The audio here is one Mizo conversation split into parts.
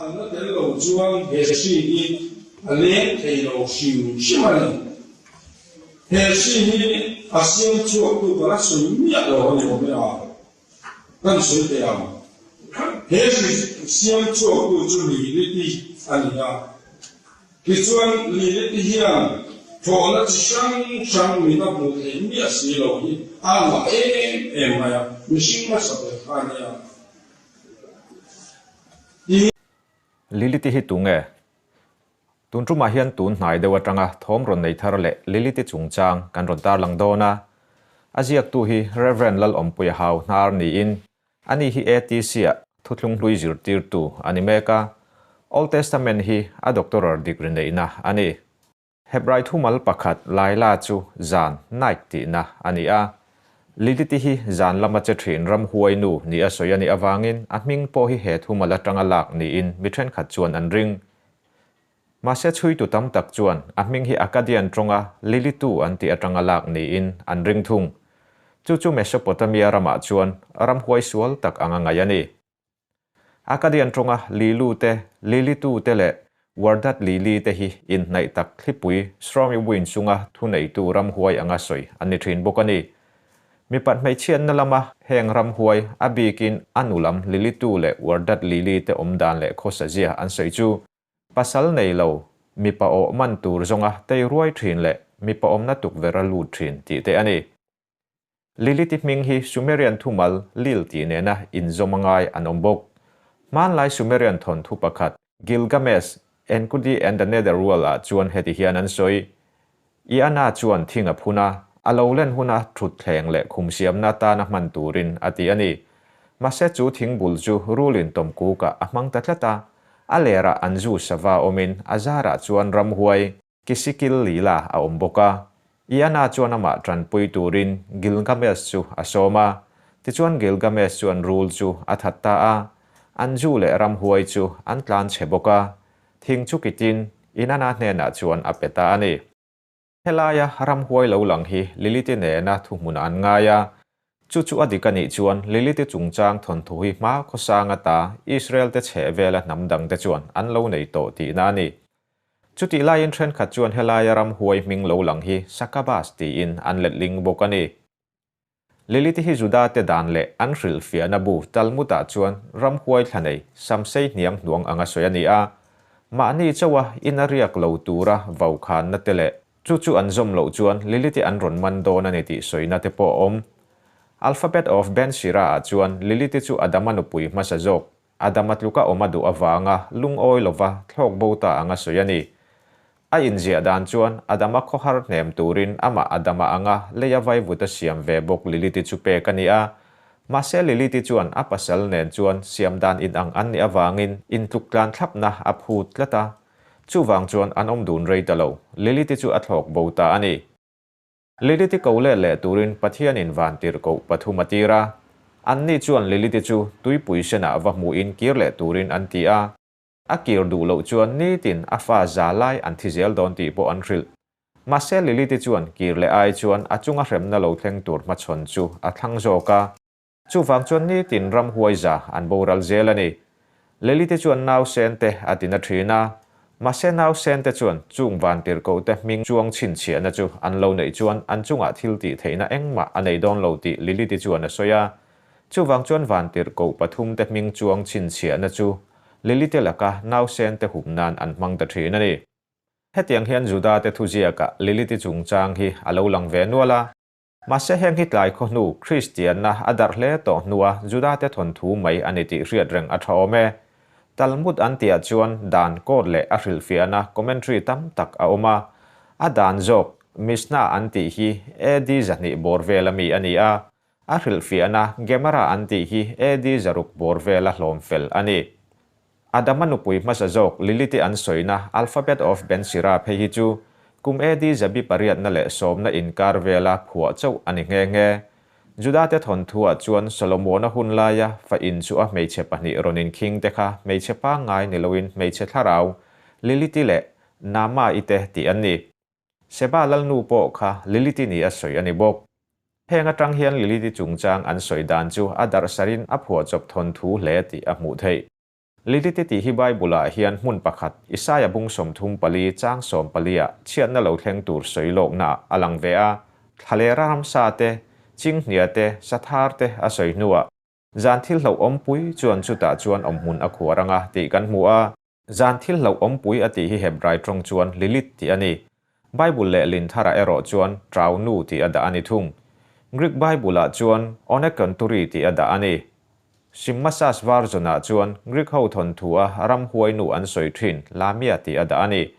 Phalna tel lo chuan he hri hi a leng thei lo hrim hrim a ni. He hri hi a siam chhuaktu ka la sawi miah lo a ni awm e a, kan sawi thei ang. He hri siam chhuaktu chu Lilith-i a ni a. Tichuan Lilith-i hian thlawhna chi hrang hrang mit a hmuh theih miah si lo hi a ngah em em mai a, mihring hmasa ber kha a nia. Lilith-i hi tunge? Tun tumah hian tun hnai deuh atanga thawm rawn nei thar leh Lilith-i chungchang kan rawn tarlang dawn a. A ziaktu hi Rev. Lalawmpuia Hau hnar niin ani hi ATC-ah thuthlung hlui zirtirtu a ni mek a. Old Testament hi a doctoral degree neihna a ni. Hebrai thumal pakhat Laila chu zan, night, tihna a ni a. Lilith-i hi zan lama che thin ramhuai nu ni a sawi a nih avangin a hming pawh hi he thumal atanga lak niin mi thenkhat chuan an ring. Mahse chhuitu tam tak chuan a hming hi Akkadian tawnga Lilitu an tih atanga lak niin an ring thung. Chu chu Mesopotamia ramah chuan ramhuai sual tak anga ngaih a ni. Akkadian tawnga Lilu te, Lilitu te leh Wardat Lili te hi inhnaih tak thlipui Stormy Wind chunga thuneitu ramhuai anga sawi an ni thin bawk a ni. Mipat hmeichhiatna lama heng ramhuai a bikin a nu lam Lilitu leh Wardat Lili te awm dan leh khawsa zia an sawi chu pasal nei lo, mipa awh man tur zawnga tei ruai thin leh mipa awmna tukverh a lut thin tih te a ni. Lilith-i hming hi Sumerian thumal Lil tih nena inzawm a ngai an awm bawk. Hmanlai Sumerian thawnthu pakhat, Gilgamesh, Enkudu and the Netherworld ah chuan heti hian an sawi, Eanna chuan thing a phun a, a lo len huna thutthleng leh khum siamna atana hman turin a ti a ni. Mahse chu thing bul chu rulin tawmkukah a hmang ta tlat a, a lerah an zu sava awmin a zarah chuan ramhuai, Kisikil Lila a awm bawk a. Iana chuan amah tanpui turin Gilgamesh chu a sawm a. Tichuan Gilgamesh chuan rul chu a that ta a. An zu leh ramhuai chu an tlan chhe bawk a. Thing chu kitin Inanna hnenah chuan a pe ta a ni. Helaia ramhuai lo lang hi Lilith-i nena thuhmunah an ngai a. Chu chu a dik a nih chuan Lilith-i chungchang thawnthu hi hma khawsang ata Israel-te chhehvela hnam dangte chuan an lo nei tawh tihna a ni. Chutih laiin thenkhat chuan helaia ramhuai hming lo lang hi Sakabas tiin an letling bawk a ni. Lilith hi Juda te dan leh an hrilhfiahna bu Talmud-ah chuan ramhuai thla nei samsei hniang hnuang anga sawi a ni a. Mahni chauha ina riak lo tura vaukhanna te leh chu chu an zawm loh chuan Lilith-i an rawn man dawn a ni tih sawina te pawh a awm. Alphabet of Ben Sira-ah chuan Lilith-i chu Adama nupui hmasa zawk Adama tluka awm a duh avanga lungawi lova thlawk bo ta anga sawi a ni. A inziah dan chuan Adama khawhar hnem turin amah Adama anga leia vaivut a siam ve bawk Lilith-i chu pek a ni a. Mahse Lilith-i chuan a pasal nen chuan siam dan inang an nih avangin intluk tlan thlapna a phut tlat a. Chuvang chuan an awm dun rei ta lo, Lilith-i chu a thlawk bo ta a ni. Lilith-i ko let leh turin Pathianin van tirhkoh pathum a tir a. Anni chuan Lilith-i chu tuipui senah va hmuhin kir leh turin an ti a. A kir duh loh chuan nitin a fa za lai an thi zel dawn tih pawh an hrilh. Mahse Lilith-i chuan kir leh ai chuan a chunga hremna lo thleng tur hmachhawn chu a thlang zawk a. Chuvang chuan nitin ramhuai za an boral zel a ni. Lelite chuan nausen te a tina thin a, mahse nausen te chuan chung vantirhkoh te hming chuang chhinchhiahna chu an lo neih chuan an chungah thil tih theihna engmah a nei dawn lo tih Lilite chuan a sawi a. Chuvang chuan vantirhkoh pathum te hming chuang chhinchhiahna chu Lilite laka nausen te hup nan an hmang ta thin a ni. Hetiang hian Juda te thuziakah Lilite chungchang hi a lo lang ve nual a. Mahse heng hi tlai khaw hnu Kristianna a darh hle tawh hnua Judate thawnthu mai a ni tih hriat reng a tha awm e. Talmud an tihah chuan dan code leh a hrilhfiahna commentary tam tak a awm a. A dan zawk Mishnah an tih hi AD 200 bawr vela mi a ni a. A hrilhfiahna Gemara an tih hi AD 600 bawr vela hlawm fel a ni. Adama nupui hmasa zawk Lilith-i an sawina Alphabet of Ben Sira phei hi chu kum AD zabi pariatna leh sawmna inkar vela phuah chauh a ni nghe nghe. Juda-te thawnthuah chuan Solomona hun laia fa in chu a hmeichhe pahnih rawn inkhing te kha hmeichhe pangngai ni loin hmeichhe thlarau Lilith-i leh Naama-i te tih an ni. Seba lalnu pawh kha Lilith-i ni a sawi a ni bawk. Heng atang hian Lilith-i chungchang an sawi dan chu a darhsarin a phuahchawp thawnthu hle tih a hmuh theih. Lilith-i tih hi Bible-ah hian hmun pakhat, Isaia bung 34 chang 14 ah chhiatna lo thleng tur sawi lawknaah a lang ve a, thlalera ramsa te, chinghnia te, sathar te a sawi hnuah zan thil hlauhawmpui chuan chutah chuan awmhmun a khuar anga tih kan hmu a. Zan thil hlauhawmpui a tih hi Hebrai tawng chuan Lilith tih a ni. Bible leh Lintharah erawh chuan Trau Nu tih a dah a ni thung. Greek Bible-ah chuan Onekonturi tih a dah a ni. Simmasas Version-ah chuan Greek ho thawnthu a ramhuai nu an sawi thin Lamia tih a dah a ni.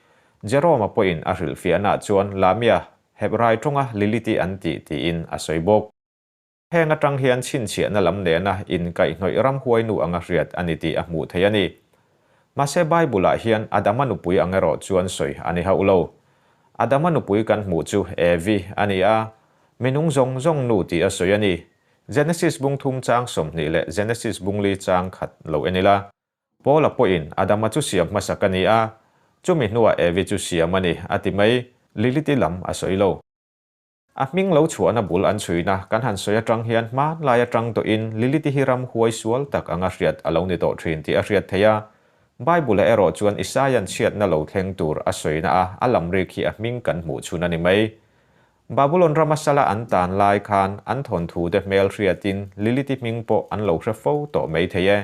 Jerome-a pawhin a hrilhfiahnaah chuan Lamia, Hebrai tawnga Lilith-i an tih tiin a sawi bawk. Heng atang hian chhinchhiahna lam nena inkaihhnawih ramhuainu anga hriat a ni tih a hmuh theih a ni. Mahse Bible-ah hian Adama nupui ang erawh chuan sawi a ni hauh lo. Adama nupui kan hmuh chu Evi a ni a, minung zawng zawng nu tih a sawi a ni. Genesis bung thum chang 20 leh Genesis bung li chang khat lo en ila. Paula pawhin Adama chu siam hmasak a ni a, chumi hnuah Evi chu siam a ni a ti mai. Lilith-i lam a sawi lo. A hming lo chhuahna bul an chhuina kan han sawi atang hian hmanlai atang tawhin Lilith-i hi ram huai sual tak anga hriat a lo ni tawh thin tih a hriat theih a. Bible-ah erawh chuan Isaia'n chhiatna lo thleng tur a sawina a a lamrik hi a hming kan hmuh chhun a ni mai. Babulon rama sala an tan lai khan an thawnthu te hmel hriatin Lilith-i hming pawh an lo hre fo tawh mai thei e.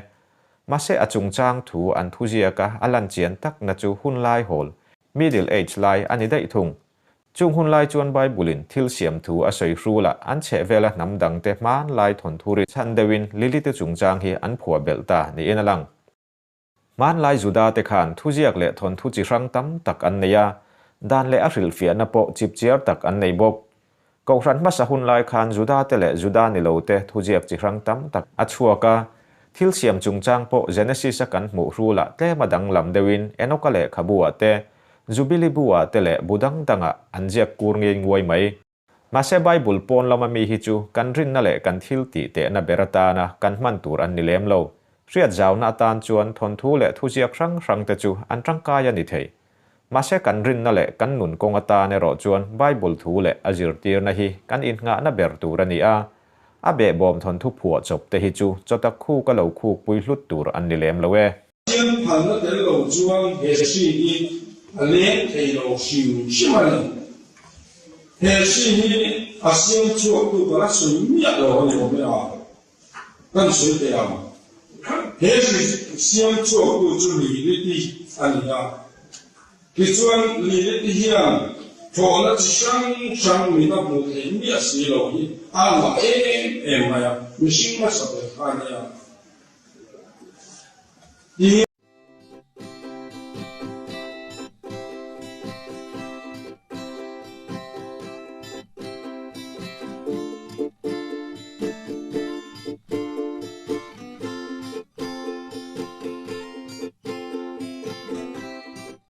Mahse a chungchang thu an thuziaka a lan chian takna chu hunlai hawl, Middle Age, lai a ni daih thung. Chung hun lai chuan Bible-in thil siam thu a sawi hrul a, an chhehvela hnam dangte hmanlai thawnthu ri chhan deuhin Lilith-i chungchang hi an phuah belh ta niin a lang. Hmanlai Juda-te khan thuziak leh thawnthu chi hrang tam tak an nei a, dan leh a hrilhfiahna pawh chipchiar tak an nei bawk. Kohhran hmasa hun lai khan Juda-te leh Juda ni lote thuziak chi hrang tam tak a chhuak a, thil siam chungchang pawh Genesis-a kan hmuh hrulah tlema danglam deuhin Enoka lehkhabu-ah te, Jubili bu-ah te leh bu dang dangah an ziak kur ngei nguai mai. Mahse Bible pawn lama mi hi chu kan rinna leh kan thil tih tehna ber atana kan hman tur an ni lem lo. Hriat zauna atan chuan thawnthu leh thuziak hrang hrang te chu an tangkai a ni thei. Mahse kan rinna leh kan nun kawng atan erawh chuan Bible thu leh a zirtirna hi kan innghahna ber tur a ni a. A behbawm thawnthu phuah chawp te hi chu chawtak khuk a lo khuk pui hlut tur an ni lem lo e. Pathian phalna tel lo chuan he hri hi a leng thei lo hrim hrim a ni. He hri hi a siam chhuaktu ka la sawi miah lo a ni awm e a, kan sawi teh ang. He hri siam chhuaktu chu Lilith-i a ni a. Tichuan Lilith-i hian thawhna chi hrang hrang mit a hmuh theih miah si lo hi a ngah em em mai a, mihring hmasa ber kha a nia. Ti.